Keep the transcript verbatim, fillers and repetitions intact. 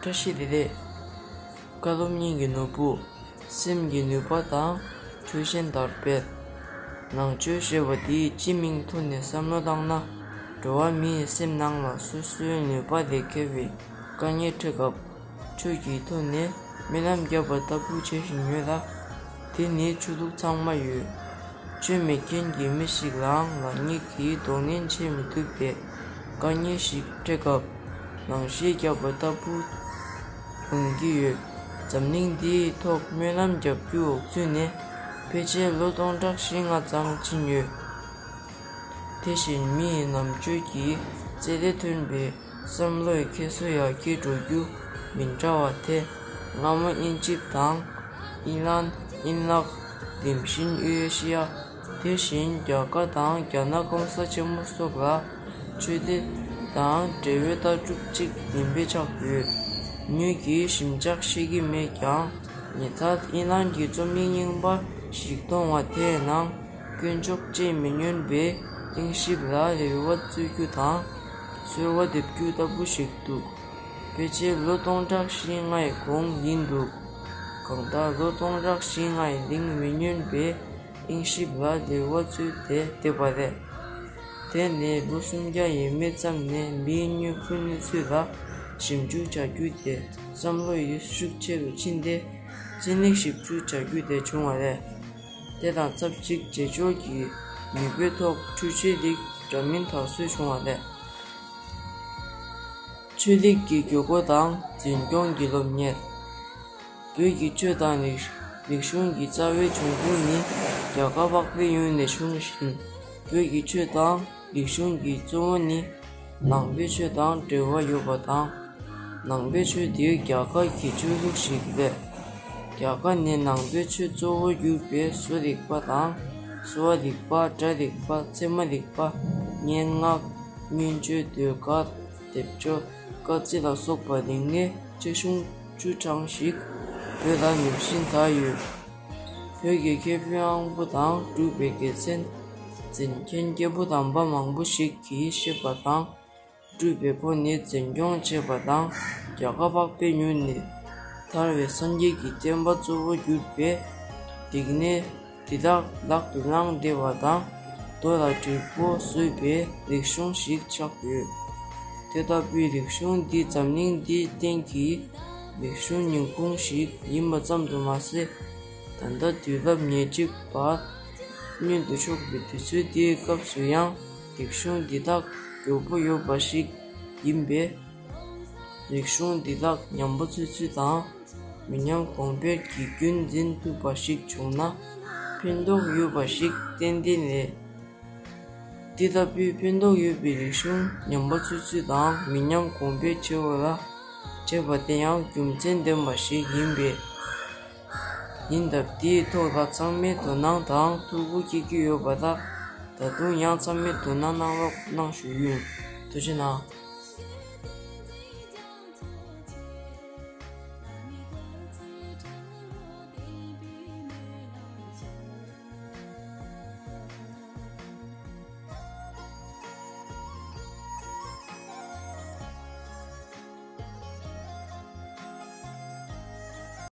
བཀྲ་ཤིས་བདེ་ལེགས། བཀའ་སློབ་གཉིས་ཀྱི་ནོར་བུ། སེམས་ཀྱི་ནུས་པ་དང་ཆོས་ཅན་དར་སྤེལ། ནང་ཆོས་ཞེས་པ་འདི་སྤྱི་མིང་ཐོག་ནས་བསམ་བློ་བཏང་ན། འགྲོ་བ་མིའི་སེམས་ནང་ལ་སོ་སོའི་ནུས་པ་ལས་བརྒལ་བའི་དཀའ་ངལ་འཕྲད་སྐབས། ཆོས་ཀྱི་ཐོག་ནས་སྨོན་ལམ་བརྒྱབ་པ་ལྟ་བུ་བྱེད་བཞིན་ཡོད་ལ། དེ་ནི་ཆོས་ལུགས་ཚང་མ་ཡོད། ཆོས་མེད་མཁན་གྱི་མི་ཞིག་ལའང་ལང་ཉིད་ཀྱིས་གདོང་ལེན་བྱེད་མི་ཐུབ་པའི་དཀའ་ངལ་ཞིག་འཕྲད་སྐབས། ནང་བཤད་བརྒྱབ་པ་ལྟ་བུ་འོང་གི་ཡོད། འཛམ་གླིང་འདིའི་ཐོག་སྨོན་ལམ་བརྒྱབ་རྒྱུ་འོག་ཚུད་ནས་ཕལ་ཆེར་ལོ་སྟོང་ཕྲག་བཞི་ལྔ་ཙམ་ཕྱིན་ཡོད། དེ་བཞིན་མི་ཡི་རྣམ་དཔྱོད་ཀྱི་རྩལ་ལས་ཐོན་པའི་བསམ་བློའི་ཁྱེར་སོ་ཡར་རྒྱས་འགྲོ་རྒྱུ་མི་འདྲ་བ་དེ། སྔ་མོ་དབྱིན་ཇི་དང་། ཨིན་ལན། ཨིན་ལག། དེ་བཞིན་ཡུ་ཨེ་ཤི་ཡ། དེ་བཞིན་རྒྱ་གར་དང་རྒྱ་ནག་སྐམ་ས་ཆེན་མོ་སོགས་ལ་ཆོས་སྡེ་དང་འབྲེལ་བའི་ལྟ་གྲུབ་གཅིག་ཡིན་པས་ཆགས་ཡོད། ངོས་ཀྱིས་ཞིབ་ཆ་ཤེས་ཀྱི་མེད་ཀྱང་། ཉེ་ཆར་ཨིན་ལན་གྱི་རྩོམ་ཡིག་རྙིང་པ་ཞིག་མཐོང་བ་དེའི་ནང་། དཀོན་མཆོག་ཅེས་མི་སྨོན་པའི་གླེང་གཞིཔ་ལ་རེ་བ་རྩོད་རྒྱུ་དང་། གསོལ་བ་འདེབས་རྒྱུ་ལྟ་བུ་ཞིག་འདུག་ཕལ་ཆེར་ལོ་སྟོང་ཕྲག་བཞི་ལྔའི་གོང་ཡིན་འདུག་གང་ལྟར་ལོ་སྟོང་ཕྲག་བཞི་ལྔའི་གླེང་མི་སྨོན་པའི་གླེང་གཞིཔ་ལ་རེ་བ་རྩོད་དེ་བསྡད་པ་རེད། དེ་ནས་ལོ་སུམ་བརྒྱ་ཡས་མས་ཙམ་ནས་མིའི་དངོས་པོའི་གནས་ཚུལ་ལ་ཞིབ་འཇུག་བྱ་རྒྱུ་དེ་བསམ་བློ་ཡེ་ཤུགས་ཆེ་རུ་ཕྱིན་ཏེ། ཚན་རིག་ཞིབ་འཇུག་བྱ་རྒྱུ་དེ་བྱུང་བ་རེད། དེ་དང་ཆབས་ཅིག་བྱེད་ཕྱོགས་ཀྱི་ནུས་པའི་ཐོག་འཕྲུལ་ཆས་རིགས་འདྲ་མིན་དར་སྲོལ་བྱུང་བ་རེད། ཆོས་རིག་གི་དགོས་མཁོ་དང་འཛིན་སྐྱོང་གི་སློབ་གཉེར། བོད་ཀྱི་ཆོས་དང་རིག་རིག་གཞུང་གི་རྩ་བའི་འབྱུང་ཁུངས་ནི་རྒྱ་གར་འཕགས་པའི་ཡུལ་ནས་བྱུང་ཞིང་། བོད་ཀྱི་ཆོས་དང་རིག་གཞུང་གི་གཙོ་བོ་ནི་ནང་པའི་ཆོས་དང་འབྲེལ་བ་ཡོད་པ་དང་། ནང་པའི་ཆོས་དེ་རྒྱ་གར་གྱི་ཆོས་ལུགས་ཤིག་རེད། རྒྱ་གར་ནས་ནང་པའི་ཆོས་གཙོ་བོར་གྱུར་པའི་བཟོ་རིག་པ་དང་། གསོ་བ་རིག་པ། སྒྲ་རིག་པ། ཚད་མ་རིག་པ། སྙན་ངག་སྔོན་བརྗོད། ཟློས་གར། སྡེབ་སྦྱོར། སྐར་རྩིས་ལ་སོགས་པ་རིག་གནས་ཆེ་ཆུང་བཅུ་གྲངས་ཤིག་བོད་ལ་ནུབ་གཞིན་དར་ཡོད། བོད་ཀྱི་མཁས་པའི་དབང་པོ་དང་གྲུབ་པའི་དགེ་མཚན་འཛིན་མཁན་སྐྱེས་བུ་དམ་པ་མང་པོ་ཞིག་གིས་ཤེས་པ་དང་། གྲུབ་པའི་སྒོ་ནས་འཛིན་སྐྱོང་བྱེད་པ་དང་། རྒྱ་གར་འཕགས་པའི་ཡུལ་ནས་ཐར་བའི་སངས་རྒྱས་ཀྱི་བསྟན་པ་གཙོ་བོར་གྱུར་པའི་རིག་གནས་འདི་དག་ལག་ཏུ་བླངས་བསྡད་པ་དང་། རྡོ་ལ་དྲིལ་བུ་བཟོས་པའི་རིག་གཞུང་ཞིག་ཆགས་ཡོད། དེ་ལྟ་བུའི་རིག་གཞུང་འདི་འཛམ་གླིང་འདིའི་སྟེང་གི་རིག་གཞུང་ཉིན་གུང་ཞིག་ཡིན་པ་ཙམ་དུ་མ་ཟད། ད་ལྟ་དུས་རབས་ཉེར་གཅིག་པར་སྔོན་དུ་ཕྱོགས་པའི་དུས་ཚོད་འདིའི་སྐབས་སུ་ཡང་རིག་གཞུང་འདི་དག་མགྱོགས་པོ་ཡོད་པ་ཞིག་ཡིན་པས། རིག་གཞུང་འདི་དག་ཉམས་པ་ཚོད་ཚོད་དང་། མི་ཉམས་གོང་འཕེལ་གྱི་རྒྱུན་འཛིན་ཐུབ་པ་ཞིག་བྱུང་ན་ཕན་ཐོགས་ཡོད་པ་ཞིག་ཏན་ཏན་རེད། འདི་ལྟ་བུའི་ཕན་ཐོགས་ཡོད་པའི་རིག་གཞུང་ཉམས་པ་ཚོད་ཚོད་དང་མི་ཉམས་གོང་འཕེལ་བྱེད་པ་ལ་བྱེད་པ་དེ་ཡང་རྒྱུ་མཚན་ལྡན་པ་ཞིག་ཡིན་པས། ཡིན་སྟབས་དེའི་ཐོག་ལ་ཚང་མས་དོ་སྣང་དང་ཐུགས་ཁུར་བསྐྱེད་ཀྱི་ཡོད་པ་དག་ད་དུང་ཡང་ཚང་མས་དོ་སྣང་གནང་རོགས་གནང་ཞུ་རྒྱུ་ཡིན། ཐུགས་རྗེ་གནང་།